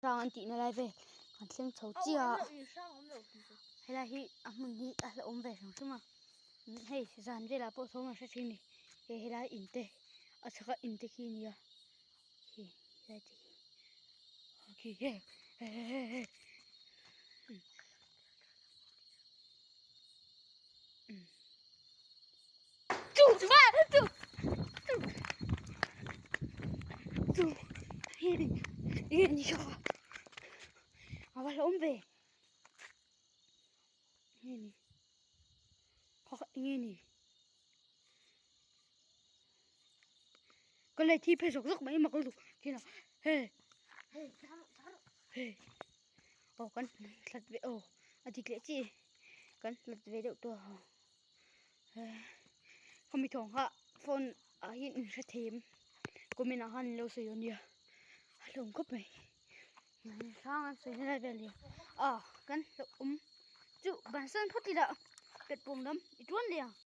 Hrang an tihna lai vel kan thleng chho chiah a helai hi a hmun hi a hlauhawm ve hrim hrim a hei zan velah pawh thawm an hre thin a ni he helai in te a chhak a in te khi a ni a hei helai te khi khi he he he Chu nge ni kha a va hlauhawm ve nge ni kha kha nge ni ka lei thi phei zawk zawk mai mak lutuk thil a he he aw kan hlat ve aw a dik leh chiah e kan hlat ve deuh tawh a. Khami thawng kha phone ah hian in hre thei em comment ah khan in lo sawi dawn nia a hlawm khawp mai hrang an sawi na lai vel hi ah kan hlauhawm chu bansan phawt ila petpawng lam i tuan leh ang.